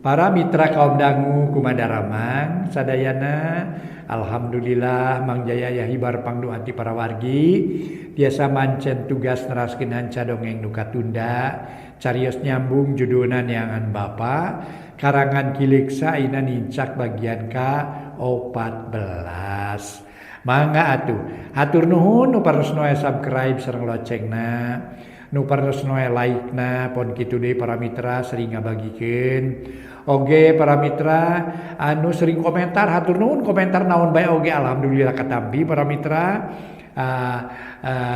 Para mitra kaum dangu kumadaramang sadayana, alhamdulillah Mang Jaya ya hibar pangdu hati para wargi tiasa mancen tugas neraskeun hanca dongeng nu katunda carios nyambung judulna Neangan Bapa karangan Ki Leuksa ayeuna nincak bagian ka 14. Mangga atuh hatur nuhun nu paresno subscribe sareng loncengna, nu paresno like na, pon kitu deui para mitra sering ngabagikeun. Oge para mitra anu sering komentar hatur nuhun komentar naon bae oge alhamdulillah katampi para mitra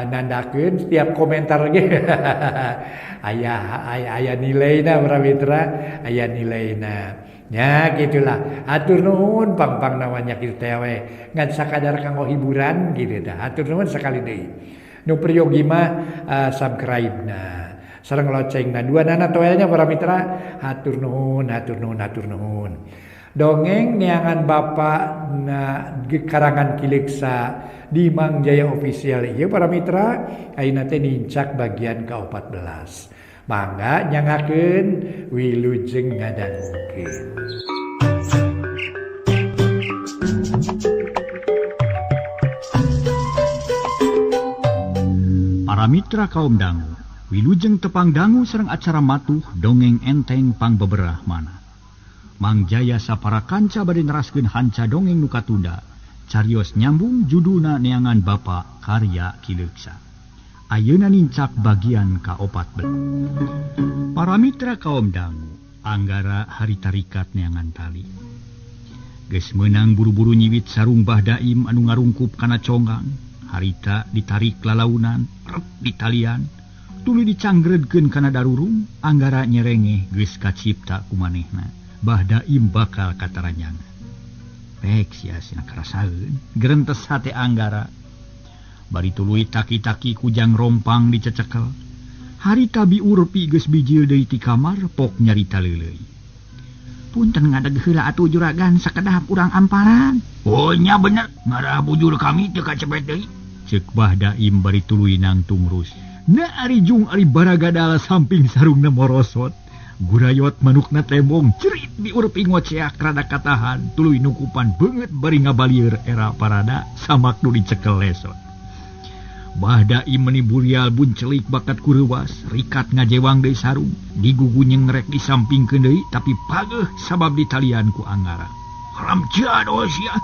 nandakeun setiap komentar ge aya aya nilaina para mitra, aya nilaina. Ya gitulah hatur nuhun pang-pang namanya kitu teh we ngan sakadar kanggo hiburan gitu tah. Hatur nuhun sakali deui. Nu priyogi mah subscribe na sareng loncengna dua nana toelnya para mitra. Hatur nuhun hatur nuhun hatur nuhun. Dongeng Neangan Bapa na karangan Ki Leuksa di Mang Jaya Official ieu para mitra ayeuna teh nincak bagian ka-14. Mangga nyangakeun wilujeng ngadangukeun. Para mitra kaum dangu, wilujeng tepang dangu sareng acara matuh dongeng enteng pangbeberah mana. Mang Jaya sapara kanca bade neraskeun hanca dongeng nu katunda, carios nyambung judulna Neangan Bapa karya Ki Leuksa. Ayeuna nincak bagian ka-14. Para mitra kaum dangu, anggara hari tarikat neangan tali. Geus meunang buru-buru nyiwit sarung Bah Daim anu ngarungkup kana conggang. Harita ditarik lalaunan, rep ditalian, tuluy dicanggredkeun kana darurung, anggara nyerengeh geus kacipta ku manehna. Bah Daim bakal kataranyangan. Pek sia sina karasaeun, gerentes hate anggara. Bari tuluy taki-taki kujang rompang dicecekel. Harita biurpi geus bijil deui ti kamar pok nyarita leuleuy. Punten ngadeg heula atuh juragan sakedap urang amparan. Oh nya bener, ngarah bujur kami teu kacepet deui. Ceuk Bah Daim bari tuluy nangtung rus. Na ari jung ari baragadal samping sarungna morosot. Gurayot manukna tembong cerit biurpi ngoceak rada katahan tuluy nukupan beungeut bari ngabalieur era parada samak nu dicekel lesot. Bah Daim meni burial buncelik bakat kureuwas, rikat ngajewang deui sarung, digugunyeng rek disampingkeun deui tapi pageuh sabab ditalian ku anggara. Haram jadol sia.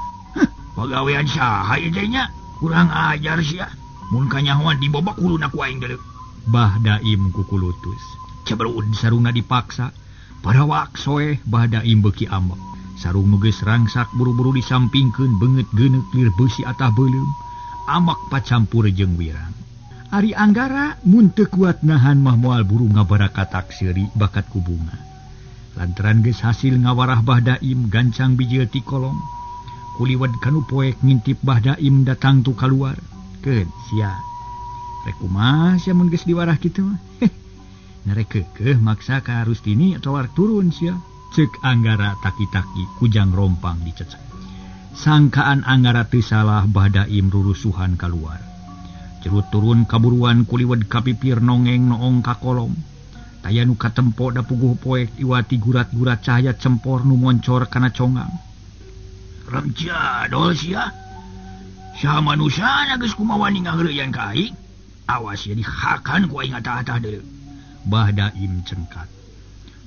Pagawean saha ieu teh nya? Kurang ajar sia. Mun kanyahoan dibobok huluna ku aing deuleu. Bah Daim kukulutus. Cebrud sarungna dipaksa, parawak soeh Bah Daim beuki ambek. Sarung nu geus rangsak buru-buru disampingkeun beungeut geuneuk lir beusi atah beuleum. Amak pacampur jeung wirang. Ari anggara mun teu kuat nahan mah moal buru ngabarakatak seuri bakat ku bunga. Lantaran geus hasil ngawarah Bah Daim gancang bijil ti kolong. Kuliwed kanu poek ngintip Bah Daim datang tu kaluar. Keun sia. Rek kumaha sia mun geus diwarah kitu mah? Heh. Narek keukeuh maksa ka Rustini atawa turun sia. Ceuk anggara taki-taki kujang rompang dicecek. Sangkaan anggara teu salah Bah Daim rurusuhan kaluar. Cerut turun kaburuan kuliwed kapipir nongeng noong ka kolong. Taya nu katempo da puguh poek iwati gurat-gurat cahaya cempor nu moncor kana conggang. Ramjadol sia. Saha manusana geus kumawani ngaheureuyan ka aing? Awas sia dihakan ku aing atah-atah deuleu. Bah Daim cengkat.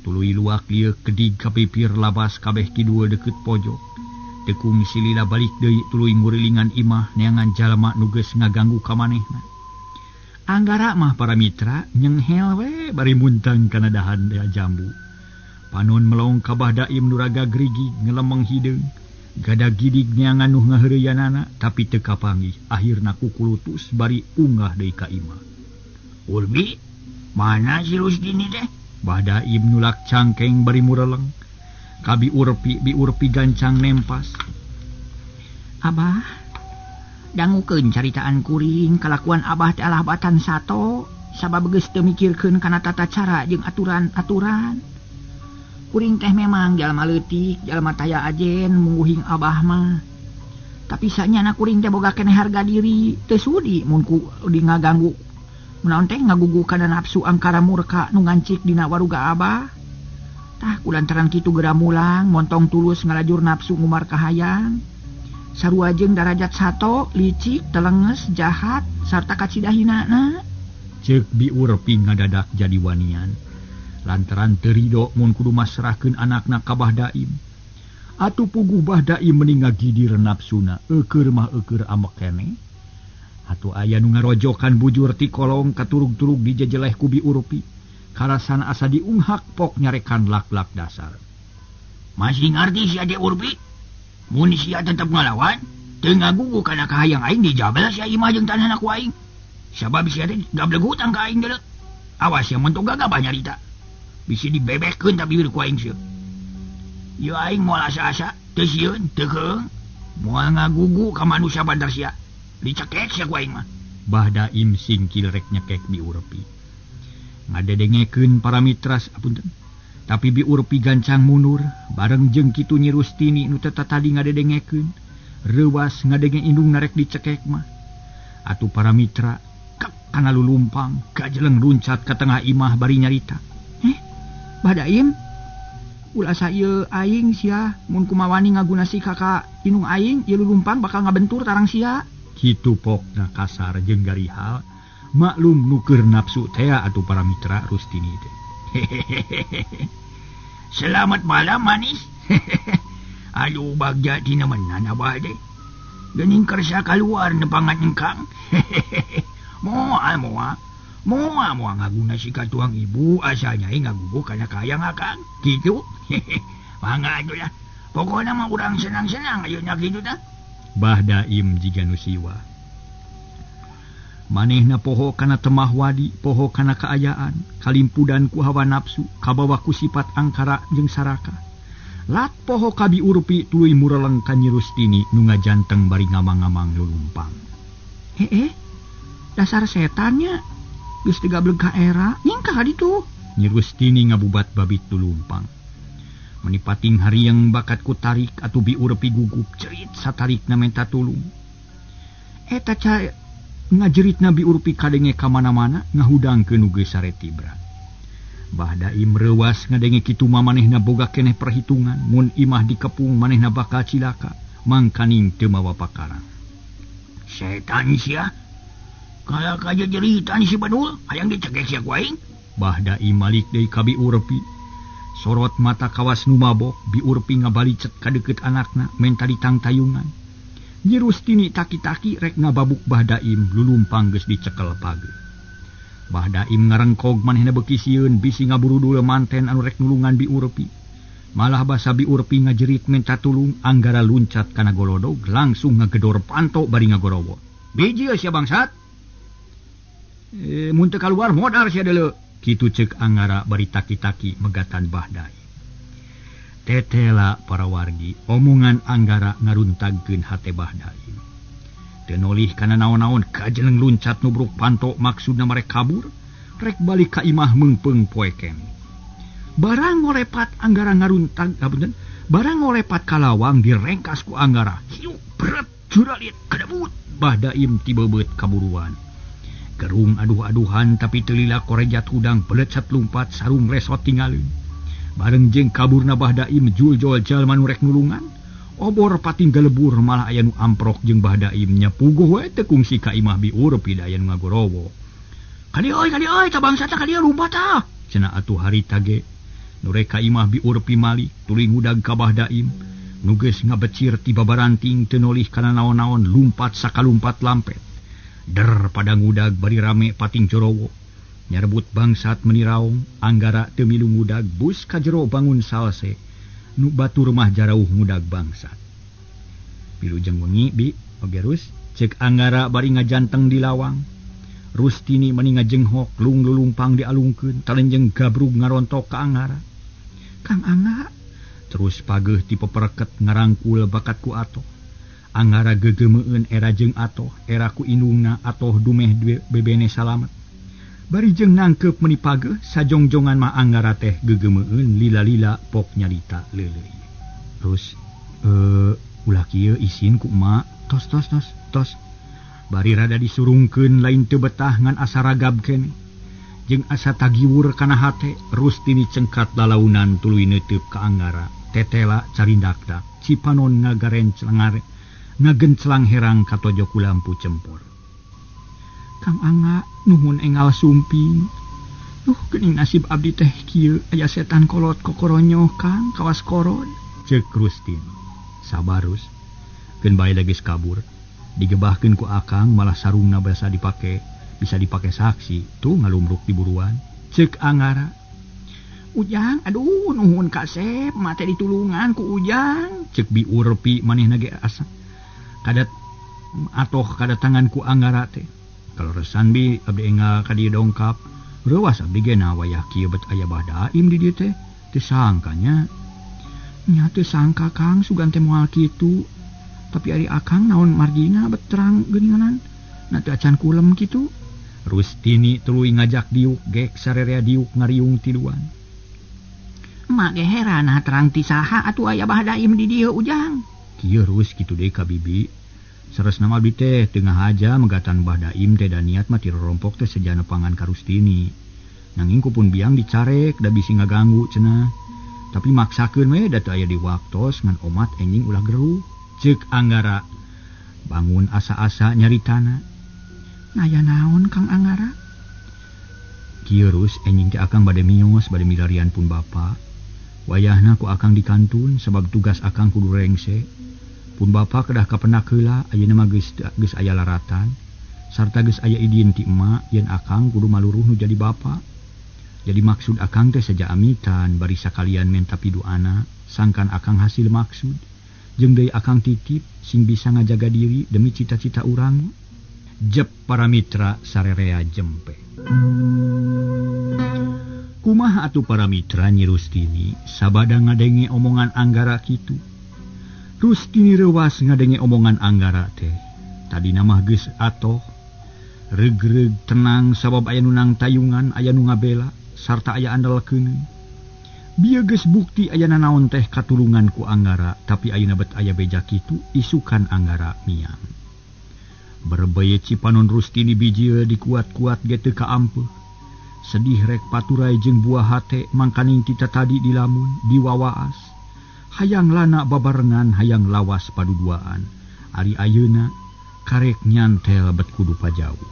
Tuluy luak lieu kedig kapipir labas kabeh kidul deukeut pojok. Tekung silila balik deui tuluy ngurilingan imah neangan jalma nu geus ngaganggu ka manehna. Anggara mah para mitra nyenghel we bari muntang kana dahan jambu. Panon melong ka Bah Daim nu raga grigig ngelemeng hideung. Gada gidig neangan nu ngaheureuyanana tapi teu kapanggih. Akhirna kukulutus bari unggah deui ka imah. Urbi, mana si Rustini teh? Bah Daim nulak cangkeng bari mureleng. Kabi urpi biurpi gancang nempas. Abah, dangukeun caritaan kuring kalakuan abah teh alah batan sato sabab geus teu mikirkeun kana tata cara jeung aturan-aturan. Kuring teh memang jalma leutik, jalma taya ajen mungguhing abah mah. Tapi sanyana kuring teh boga keneh harga diri, teu sudi mun ku di ngaganggu. Menaon teh ngagugu kana nafsu angkara murka nu ngancik dina waruga abah. Tah kulantaran kitu geura mulang montong tulus ngalajur nafsu ngumar kahayang. Sarua jeung darajat sato, licik, telenges, jahat sarta kacidahinana. Ceuk Bi Urpi ngadadak jadi wanian. Lantaran teu rido mun kudu masrahkeun anakna ka Bah Daim. Atuh puguh Bah Daim meni ngagidir nafsuna, eukeur mah eukeur amek keneh. Atuh aya nu ngarojokan bujur ti kolong katurug-turug dijejeleh ku Bi Urpi. Karasan asa diunghak pok nyarekan lak-lak dasar. Masih ngarti si Ade Urpi? Mun sia tetep ngalawan, teu ngagugu kana kahayang aing dijabel sia imah jeung tanahna ku aing. Sabab sia teh gableg hutang ka aing deuleu. Awas sia mun tong gagabah nyarita. Bisi dibebekkeun ta bibir ku aing sia. Ieu aing moal asa-asa, teu sieun, teu keung. Moal ngagugu ka manusia bandar sia. Dicekek sia ku aing mah. Bah Daim singkil rek nyekek Bi Urpi. Ngadedengekeun para mitras apunten. Tapi Bi Urpi gancang mundur, bareng jeung kitu Nyi Rustini nu teh tadi ngadedengekeun. Reuwas ngadenge indung narek dicekek mah. Atuh para mitra kek kana lulumpang, gajeleng luncat ka tengah imah bari nyarita. Bah Daim, ulah ieu aing sia mun kumawani ngaguna si kakak indung aing ieu lulumpang bakal ngabentur tarang sia. Kitu pokna kasar jeung garihal. Maklum nu keur nafsu tea atuh para mitra Rustini teh. Selamat malam manis. Aduh bagja tina menan abah teh. Geuning kersa kaluar nepangan engkang. Moal moal. Moal moal ngaguna si katuang ibu asalnya ngagugu kana kahayang akang. Kitu. Mangga atuh lah. Pokona mah urang senang-senang ayeuna kitu tah. Bah Daim jiga nu siwa. Manehna poho kana temah wadi, poho kana kaayaan, kalimpudan ku hawa nafsu, kabawa ku sifat angkara jeung saraka. Lat poho ka Bi Urpi tuluy mureleng ka Nyi Rustini nu ngajanteng bari ngamang-ngamang lulumpang. Dasar setannya geus digablek ka era, nyingkah ka ditu. Nyi Rustini ngabubat babit lulumpang. Meni pating hariang bakat ku tarik atuh Bi Urpi gugup cerit satarikna menta tulung. Eta ngajerit Nabi Urpi kadenge ka mana-mana ngahudangkeun nu geus sare tibra. Bah Daim reuwas ngadenge kitu mah manehna boga keneh perhitungan mun imah dikepung manehna bakal cilaka mangkaning teu mawa pakarang. Setan sia. Kala kaja jeritan si Badul hayang dicekek sia ku aing. Bah Daim malik deui ka Bi Urpi. Sorot mata kawas nu mabok, Bi Urpi ngabalicet ka deukeut anakna menta ditangtayungan. Nyi Rustini taki-taki rek ngababuk Bah Daim lulumpang geus dicekel page. Bah Daim ngarengkog manehna beuki sieun bisi ngaburudul manten anu rek nulungan Bi Urpi. Malah basa Bi Urpi ngajerit menta tulung anggara luncat kana golodog langsung ngagedor panto bari ngagorowo. Biji sia bangsat. Mun teu kaluar modar sia deuleu. Kitu ceuk Anggara bari taki-taki megatan Bah Daim. Tetela para wargi, omongan Anggara ngaruntagkeun hate Bah Daim. Teu nolih kana naon-naon kajeleng luncat nubruk panto maksudna marek kabur, rek balik ka imah meungpeung poe keneh. Barang ngolepat Anggara ngaruntag, apunten, barang ngolepat ka lawang direngkas ku Anggara. Hiuk bret juralit kadebut. Bah Daim tibebeut kaburuan. Gerung aduh-aduhan tapi teu lila korejat hudang belecet lumpat sarung resot tinggalin. Bareng jeung kaburna Bah Daim juljol jalma nu rek nulungan, obor pating galebur malah aya nu amprok jeung Bah Daim nya puguh we teu kungsi ka imah Bi Urpi da aya nu ngagorowo. Ka dieu euy ka bangsa tah ka dieu lumpat tah. Cenah atuh harita ge nu rek ka imah Bi Urpi mali tuluy ngudag ka Bah Daim. Nu geus ngabecir ti babaranting teu nolih kana naon-naon lumpat sakalumpat lampet. Der pada ngudag bari rame pating jorowo. Nyarebut bangsat meni raong, Anggara teu milu ngudag bus ka jero bangun salse. Nu batur mah jarauh ngudag bangsat. Wilujeng wengi Bi, oge Rus, ceuk Anggara bari ngajanteng di lawang. Rustini meni ngajenghok lung lulumpang dialungkeun, talenjeng gabrug ngarontok ka Anggara. Kang Angga, terus pageuh ti pepereket ngarangkul bakat ku atoh. Anggara gegemeun era jeung atoh, era ku indungna atoh dumeh bebene salamet. Bari jeung nangkeup meni pageuh sajongjongan mah Anggara teh gegemeun lila-lila pok nyarita leuleuy. Terus ulah kieu isin ku emak, tos tos tos tos. Bari rada disurungkeun lain teu betah ngan asa ragab keneh. Jeung asa tagiwur kana hate, Rustini cengkat lalaunan tuluy neuteub ka Anggara. Tetela carindakdak, Cipanon ngagarenclangare, ngagencelang herang katojo ku lampu cempor. Kang Angga nuhun engal sumping. Duh geuning nasib abdi teh kieu aya setan kolot kokoronyoh Kang kawas korod. Ceuk Rustini. Sabarus, keun bae geus kabur. Digebahkeun ku Akang malah sarungna bisa dipake saksi. Tuh ngalumruk di buruan. Ceuk Anggara. Ujang, aduh nuhun kasep, mate ditulungan ku Ujang. Ceuk Bi Urpi manehna ge asa kadat atoh kadatangan ku Anggara teh. Kalau resan bi abdi enggal ka dieu dongkap. Reuas abdi ge na wayah kieu bet aya Bah Daim di dieu teh. Teu sangkanya. Nya teu sangka Kang sugan teh moal kitu. Tapi ari Akang naon margina bet terang geuninganan. Na teu acan kulem kitu. Rustini tuluy ngajak diuk gek sarerea diuk ngariung tiluan. Emak ge heran terang ti saha atuh aya Bah Daim di dieu Ujang. Kieu rus kitu deui ka bibi. Saresna mah abdi teh teu ngahaja megatan Bah Daim teh da niat mah ti rorompok teh sejana pangan ka Rustini. Nanging ku pun biang dicarek da bisi ngaganggu cenah. Tapi maksakeun we da teu aya di waktos ngan omat enjing ulah geruh. Ceuk Anggara bangun asa-asa nyaritana. Aya naon Kang Anggara? Kieu rus enjing teh Akang bade mios bade milarian pun bapa. Wayahna ku Akang dikantun sabab tugas Akang kudu rengse. Pun bapa kedah kapenak heula ayeuna mah geus aya laratan sarta geus aya idin ti emak yen Akang kudu maluruh nu jadi bapa. Jadi maksud Akang teh saja amitan bari sakalian menta piduana sangkan Akang hasil maksud. Jeung deui Akang titip sing bisa ngajaga diri demi cita-cita urang. Jep para mitra sarerea jempe. Kumaha atuh para mitra Nyi Rustini sabada ngadenge omongan Anggara kitu. Rustini reuwas ngadenge omongan Anggara teh. Tadina mah geus atoh regreg tenang sabab aya nu nang tayungan, aya nu ngabela sarta aya andalkeun. Bieu geus bukti aya nanaon teh katulungan ku Anggara, tapi ayeuna bet aya beja kitu isukan Anggara miang. Berebeye Cipanon Rustini bijil dikuat-kuat ge teu kaampeuh. Sedih rek paturai jeung buah hate mangkaning tita tadi dilamun diwawaas. Hayang lana babarengan hayang lawas paduduaan. Ari ayeuna karek nyantel bet kudu pajauh.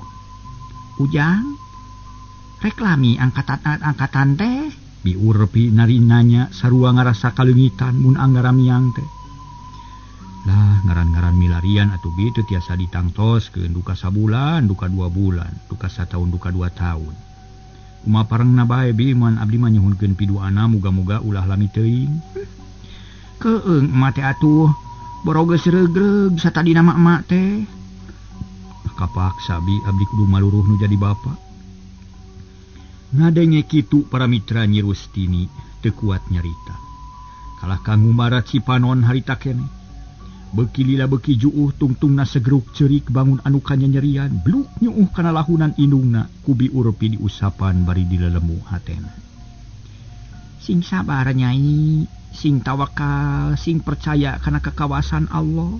Ujang, reklami angkatan-angkatan teh. Bi Urpi narinanya sarua ngarasa kaleungitan mun Anggara miang teh. Lah ngaran-ngaran milarian atuh bi teu tiasa ditangtoskeun duka sabulan, duka 2 bulan, duka sataun, duka 2 tahun. Kumaha parengna bae bi mun abdi mah nyuhunkeun piduana muga-muga ulah lami teuing. Keung emak teh atuh boro geus regreg satadina mah emak teh. Kapaksa bi abdi kudu maluruh nu jadi bapa. Ngadenge kitu para mitra Nyi Rustini teu kuat nyarita. Kalah ka ngumarat Cipanon harita keneh. Beuki lila beuki juuh tungtungna segeruk ceurik bangun anu kanyanyerian bluk nyuuh kana lahunan indungna ku Bi Urpi diusapan bari dilelemu hatena. Sing sabar Nyai, sing tawakal, sing percaya kana kakawasan Allah.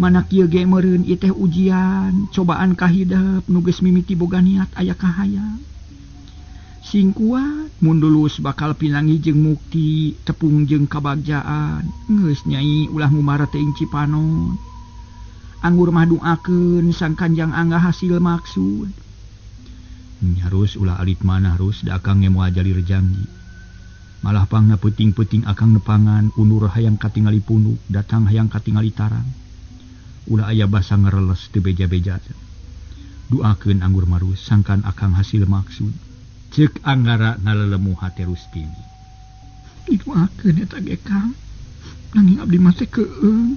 Mana kieu ge meureun ieu teh ujian, cobaan kahidep nu geus mimiti boga niat aya kahayang. Sing kuat mun lulus bakal pinangi jeung mukti, tepung jeung kabagjaan. Geus Nyai ulah ngumara teuing Cipanon. Anggur mah duakeun sang Kanjang Angga hasil maksud. Harus ulah alit manah rus da Akang ge moal jalir janji. Malah pangna peuting-peuting Akang nepangan undur hayang katingali punduk, datang hayang katingali tarang. Ulah aya basa ngereles teu beja-beja. Duakeun anggur marus sangkan Akang hasil maksud. Ceuk Anggara ngalelemu hate Rustini. Diduakeun eta ge Kang. Nanging abdi mah teh keung.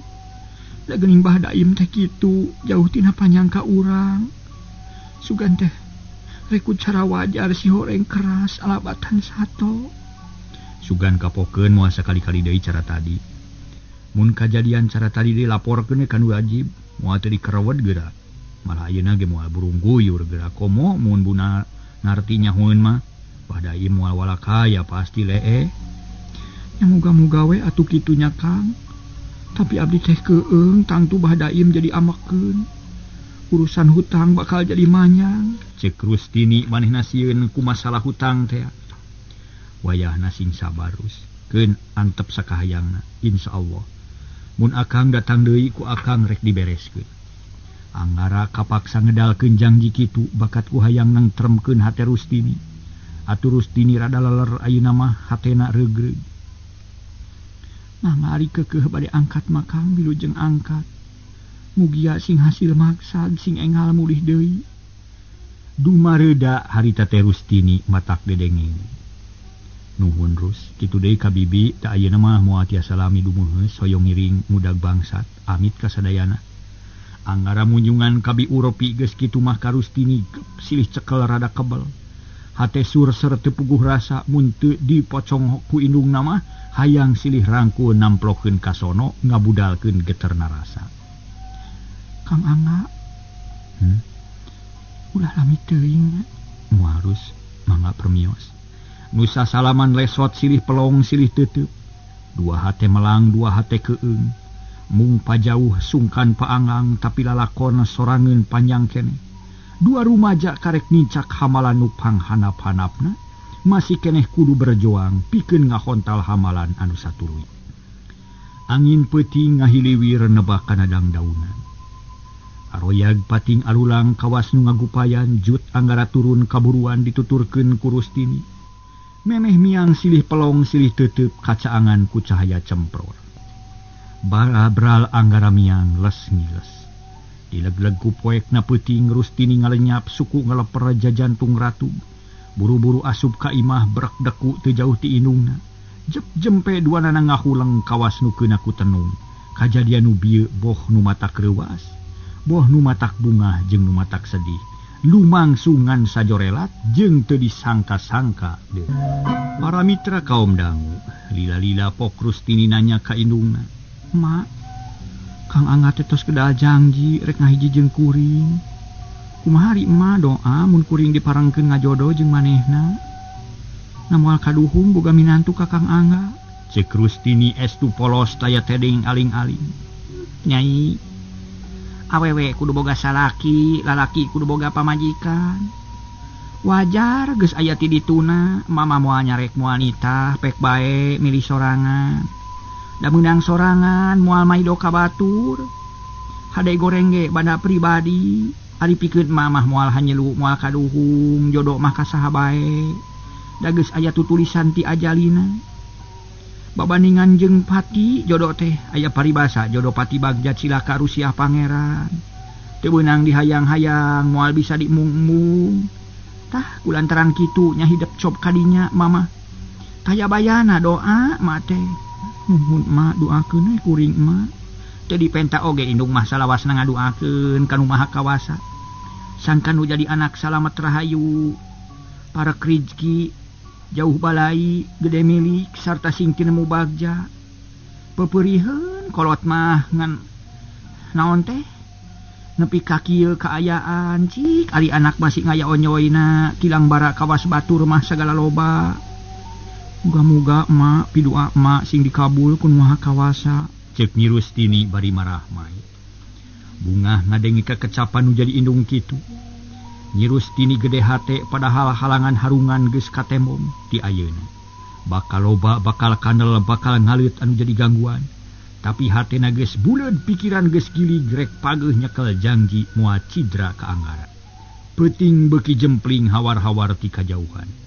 Da geuning Bah Daim teh kitu, jauh tina panyangka urang. Sugan teh rek ku cara wajar si horeng keras alabatan sato. Sugan kapokeun moal sakali-kali deui cara tadi. Mun kajadian cara tadi deui laporkeun we ka nu wajib, moal teu dikerewed geura. Malah ayeuna ge moal burung guyur geura komo mun buna ngarti nyahueun mah. Bah Daim moal walakaya pasti lee. Nya muga-muga we atuh kitu nya Kang. Tapi abdi teh keung tangtu Bah Daim jadi amekeun. Urusan hutang bakal jadi manyang. Cek Rustini manehna sieun ku masalah hutang teh. Wayahna sing sabar Rus. Keun antep sakahayangna insyaallah. Mun akang datang deui ku akang rek dibereskeun. Anggara kapaksa ngedalkeun janji kitu bakat ku hayang nangtremkeun hate Rustini. Atuh Rustini rada leler ayeuna mah hatena reugreug. Nah mari keukeuh bade angkat makang wilujeng angkat. Mugia sing hasil maksad sing engal mulih deui. Dumareda harita teh Rustini matak dedengeng. Nuhun Rus, kitu deui ka bibi teu ayeuna mah moal tiasa lami dumuheus hoyong ngiring mudag bangsat amit ka sadayana. Anggara munjungan ka Bi Uropi geus kitu mah ka Rustini gep silih cekel rada kebel. Hate surser teu puguh rasa mun teu dipocong ku indungna mah hayang silih rangkul namplokeun ka sono ngabudalkeun geterna rasa. Kang Angga. Ulah lami teuing. Moal Rus, mangga permios. Nusa salaman lesot silih pelong silih teuteup. Dua hate melang, dua hate keung. Mung pajauh sungkan paangang tapi lalakon sorangeun panjang keneh. Dua rumaja karek nincak hamalan nu panghanap-hanapna masih keneh kudu berjuang pikeun ngahontal hamalan anu satuluy. Angin peuting ngahiliwir nebak kana dangdaunan. Aroyag pating arulang kawas nu ngagupayan jut anggara turun kaburuan dituturkeun ku Rustini. Memeh miang silih pelong silih teuteup kacaangan ku cahaya cempror. Barabral anggara miang les ngiles. Dileg-leg ku poekna peuting Rustini ngalenyap suku ngaleper jajantung ratu. Buru-buru asup ka imah brek deku teu jauh ti indungna. Jep jempe duanana ngahuleng kawas nu keuna ku tenung. Kajadian nu bieu boh nu matak reuas. Boh nu matak bungah jeung nu matak sedih. Lumangsungan sajorelat jeung teu disangka-sangka deui. Para mitra kaum dangu, lila-lila pok Rustini nanya ka indungna. Ma, Kang Angga teh tos kedal janji rek ngahiji jeung kuring. Kumaha ari emak doa mun kuring diparengkeun ngajodoh jeung manehna? Na moal kaduhung boga minantu ka Kang Angga. Cek Rustini estu polos taya tedeng aling-aling. Nyai, awewe kudu boga salaki, lalaki kudu boga pamajikan. Wajar geus aya ti dituna, mama moal nyarek moal nitah, pek bae milih sorangan. Da meunang sorangan moal maido ka batur. Hade goreng ge banda pribadi, ari pikeun mamah moal hanyelu moal kaduhung, jodoh mah ka saha bae. Da geus aya tutulisan ti ajalina. Babandingan jeung pati jodoh teh aya paribasa jodoh pati bagja cilaka Rusiah pangeran. Teu beunang dihayang-hayang moal bisa diemung-emung. Tah kulantaran kitu nya hidep cop kadinya mama. Kaya bayana doa ma teh. Nuhun ma doakeun we kuring ma. Teu dipenta oge indung mah salawasna ngadoakeun ka Nu Maha Kawasa. Sangkan nu jadi anak salamet rahayu. Parek rizki jauh balai gede milik sarta sing tinemu bagja. Peperiheun kolot mah ngan naon teh nepi ka kieu kaayaan cik ari anak masih ngaya onyoyna kilang bara kawas batur mah sagala loba. Muga-muga emak pidoa emak sing dikabul ku Nu Maha Kawasa. Cek Nyi Rustini bari marahmai. Bungah ngadengi kekecapan nu jadi indung kitu. Nyi Rustini gede hate padahal halangan harungan geus katembong ti ayeuna. Bakal loba bakal kandel bakal ngaleut anu jadi gangguan. Tapi hatena geus buleud pikiran geus gilig rek pageuh nyekel janji moal cidra ka Anggara. Peuting beuki jempling hawar-hawar ti kajauhan.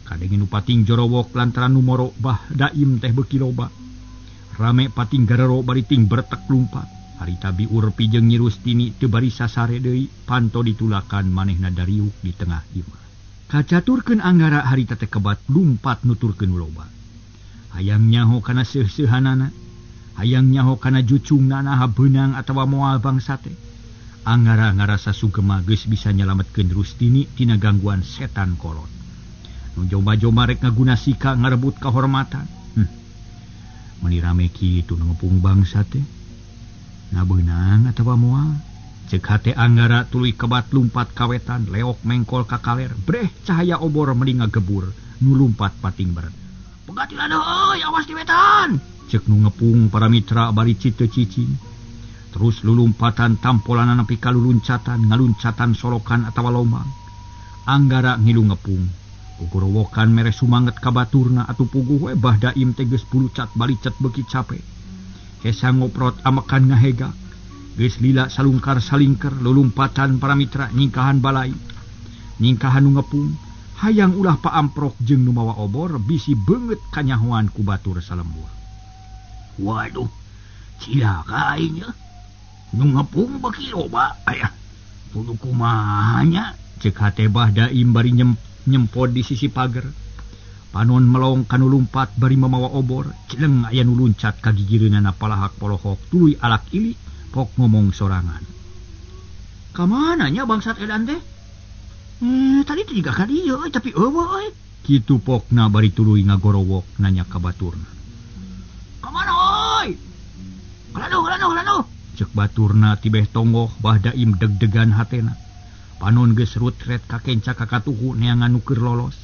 Kadenge nu pating jorowok lantaran nu moro bah daim teh beuki loba. Rame pating garero bari ting bertek lumpat. Harita Bi Urpi jeung Nyi Rustini teu bari sasare deui panto ditulakan manehna dariuk di tengah imah. Kacaturkeun Anggara harita teh kebat lumpat nuturkeun loba. Hayang nyaho kana seuh-seuhanana, hayang nyaho kana jucungna naha beunang atawa moal bangsa teh. Anggara ngarasa sugema geus bisa nyalametkeun Rustini tina gangguan setan kolot. Nu jomba-jomba rek ngaguna sika ngarebut kahormatan. Meuni rame kitu nu ngepung bangsa teh. Na beunang atawa moal? Cek hate Anggara tuluy kebat lumpat kawetan, leok mengkol ka kaler, breh cahaya obor meuni ngagebur, nu lumpat pating beret. Pegatilan heuy, awas di wetan. Cek nu ngepung para mitra bari citeu cicing. Terus lulumpatan tampolanana nepi ka luluncatan, ngaluncatan solokan atawa lomang. Anggara ngilu ngepung. Kukorowokan mere sumanget ka baturna atuh puguh we Bah Daim teh geus bulucat balicet beuki cape. Hesa ngoprot amekan ngahegak. Geus lila salungkar salingker lulumpatan para mitra nyingkahan balai. Nyingkahan nu ngepung, hayang ulah paamprok jeung nu mawa obor bisi beungeut kanyahoan ku batur salembur. Waduh, cilaka aing nya. Nu ngepung beuki loba aya. Kudu kumaha nya? Ceuk hate Bah Daim bari nyempod di sisi pager. Panon melong kanu lumpat bari mamawa obor, celeng aya nu luncat ka gigireunana palahak polohok tuluy alak ilik pok ngomong sorangan. Ka mana nya bangsat edan teh? Tadi teh jiga ka dieu euy tapi eueuh euy. Kitu pokna bari tuluy ngagorowok nanya ka baturna. Ka mana euy? Kalanu. Ceuk baturna tibeh tonggoh Bah Daim deg-degan hatena. Panon geus rutret kakenca ka katuhu neangan nu keur lolos.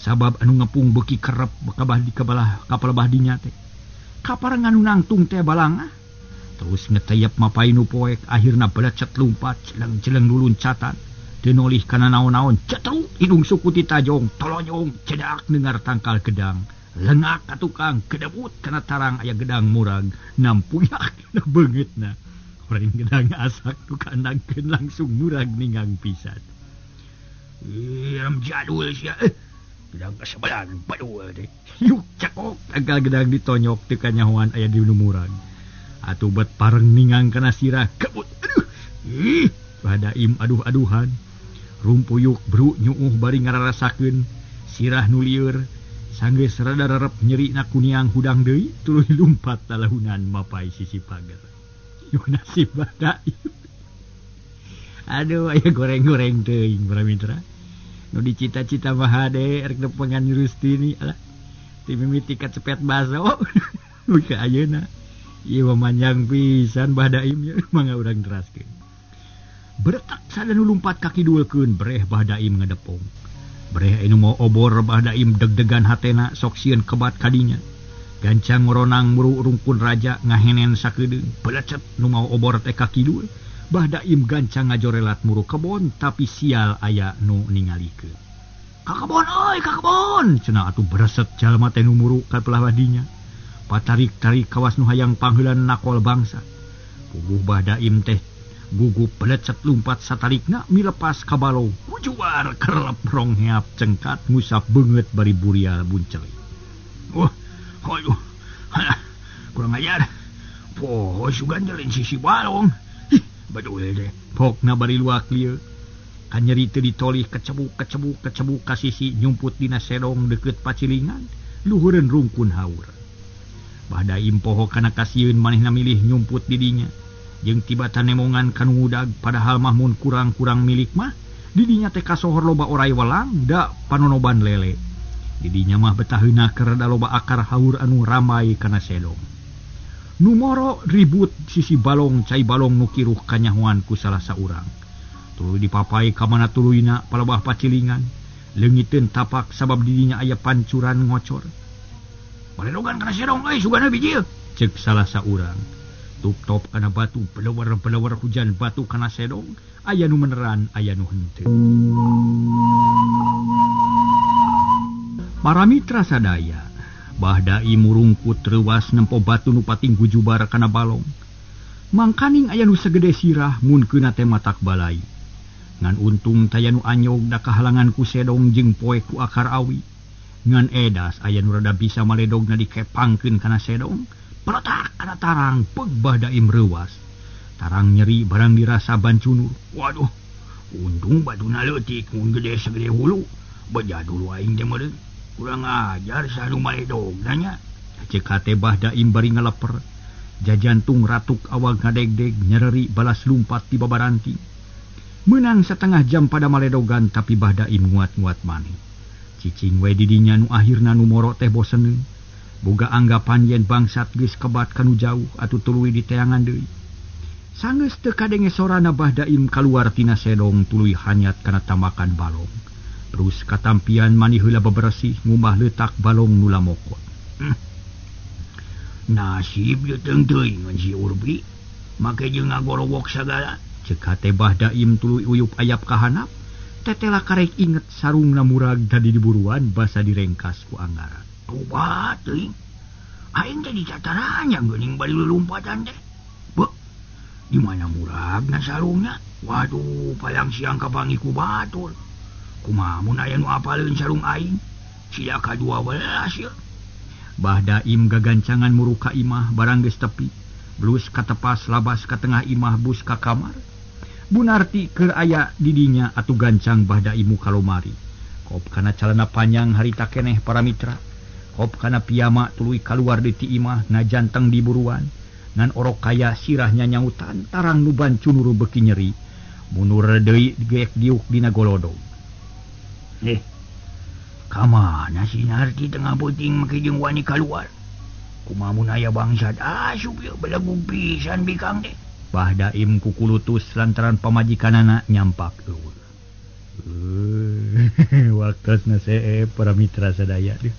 Sabab anu ngepung beuki kerep kabah di kabalah kapalebah dinya teh. Kaparengan nu nangtung teh balangah. Terus ngeteyep mapai nu poek akhirna belecet lumpat jeleng-jeleng luluncatan. Teu nolih kana naon-naon cetruk hidung suku ti tajong tolonyong cedak dengar tangkal gedang. Lengak ka tukang kedebut kana tarang aya gedang murag nampuyak na beungeutna. Horeng gedang asak nu kandangkeun langsung murag ninggang pisan. Ih, jadul sia. Gedang kasebelan badul teh. Yuk cekok tangkal gedang ditonyok teu kanyahoan aya di nu murag. Atuh bet pareng ningang kana sirah kebut. Aduh. Ih, Bah Daim aduh-aduhan. Rumpuyuk bru nyuuh bari ngararasakeun sirah nu lieur. Sanggeus rada rerep nyerina kuniang hudang deui tuluy lumpat lalahunan mapai sisi pager. Yo nasib Bah Daim. Aduh aya goreng-goreng teuing para mitra. Nu dicita-cita mah hade rek nepengan Rustini alah. Ti mimiti kacepet baso. Muka ayeuna. Ieu mah manjang pisan Bah Daim nya mangga urang teraskeun. Beretak sada nu lumpat ka kidulkeun breh Bah Daim ngadepong. Breh anu mau obor Bah Daim deg-degan hatena sok sieun kebat kadinya. Gancang ngoronang muru rungkun raja ngahenen sakedeung. Belecet nu mau obor teh ka kidul. Bah Daim gancang ngajorelat muru kebon tapi sial aya nu ningalikeun. Ka kebon euy, ka kebon cenah atuh bereset jalma teh nu muru ka belah dinya. Patarik-tarik kawas nu hayang pangheulan nakol bangsa. Puguh Bah Daim teh gugup belecet lumpat satarikna milepas ka balong. Kujuar kerlep rongheap cengkat ngusap beungeut bari burial buncelik. Wah, aduh. Halah, kurang ajar. Poho sugan lain sisi balong. Ih, badul teh. Pokna bari luak lieu. Kanyeri teu ditolih kecebuk ka sisi nyumput dina sedong deukeut pacilingan, luhureun rungkun haur. Bah Daim poho kana kasieun manehna milih nyumput di dinya. Jeung tibatan nemongan kanu ngudag padahal mah mun kurang-kurang milik mah didinya teh kasohor loba orai welang da panonoban lele. Didinya mah betaheuna keur rada loba akar haur anu ramai kana sedong. Nu moro ribut sisi balong cai balong nu kiruh kanyahoan ku salah saurang. Tuluy dipapai ka mana tuluyna palebah pacilingan. Leungiteun tapak sabab didinya aya pancuran ngocor. Baledogan kana sedong euy sugana bijil ceuk salah saurang. Tup-top kana batu pelewar-pelewar hujan batu kana sedong aya nu meneran aya nu henteu. Para mitra sadaya, Bah Daim murungkut reuwas nempo batu nu pating gujubar kana balong. Mangkaning aya nu sagede sirah mun keuna teh matak balai. Ngan untung taya nu anyog da kahalangan ku sedong jeung poe ku akar awi. Ngan edas aya nu rada bisa maledogna dikepangkeun kana sedong. Peletak kana tarang peug Bah Daim reuwas. Tarang nyeri barang dirasa bancunur. Waduh, untung batuna leutik mun gede sagede hulu. Beja dulu aing teh meureun. Kurang ajar sanu maledogna nya. Ceuk hate Bah Daim bari ngaleper. Jajantung ratuk awak ngadegdeg nyereri balas lumpat ti babaranting. Meunang setengah jam pada maledogan tapi Bah Daim nguat-nguat maneh. Cicing we didinya nu akhirna nu moro teh boseneun. Boga anggapan yen bangsat geus kebat kanu jauh atuh tuluy diteangan deui. Sanggeus teu kadenge sorana Bah Daim kaluar tina sedong tuluy hanyat kana tambakan balong. Terus katampian mani heula beberesih ngumbah leutak balong nu lamokot. Nasib ieu teuing ngan si Urbi make jeung ngagorowok sagala. Ceuk hate Bah Daim tuluy uyup ayap ka handap. Tetela karek inget sarungna murag tadi diburuan basa direngkas ku Anggara. Tobat teuing. Aing teh dicataranya geuning bari lulumpatan teh. Beuh. Di mana muragna sarungna? Waduh, palang siang kapanggih ku batur. Kumaha mun aya nu apaleun sarung aing? Sila ka-12 ye. Bah Daim gagancangan muruk ka imah barang geus tepi. Blus katepas labas ka tengah imah bus ka kamar. Bunarti keur aya didinya atuh gancang Bah Daimu kalomari. Kop kana calana panjang harita keneh para mitra. Kop kana piyama tuluy kaluar deui ti imah ngajanteng di buruan. Ngan orok kaya sirahnya nyautan tarang nu bancunuru beuki nyeri. Mundur deui geek diuk dina golodog. Ka mana si Narti tengah peuting make jeung wani kaluar? Kumaha mun aya bangsat asup ieu belegug pisan bikang teh. Bah Daim kukulutus lantaran pamajikanana nyampak eueuh. Waktosna seep para mitra sadaya duh.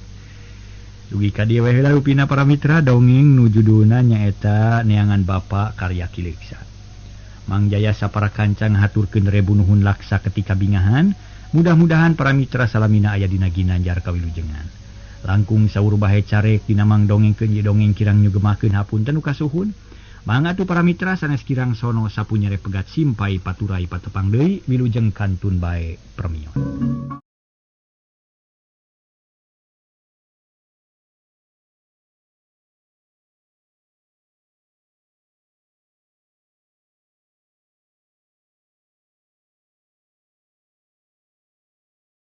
Dugi ka dieu we heula rupina para mitra dongeng nu judulna nyaeta Neangan Bapa karya Ki Leksa. Mang Jaya sapara kancang haturkeun rebu nuhun laksa ketika bingahan. Mudah-mudahan para mitra salamina aya dina ginanjar kawilujengan. Langkung saur bahe carek dina mang dongengkeun ye dongeng kirang nyugemakeun hapunten nu kasuhun. Mangga atuh para mitra sanes kirang sono sapunyere pegat simpai paturai patepang deui wilujeng kantun bae permion.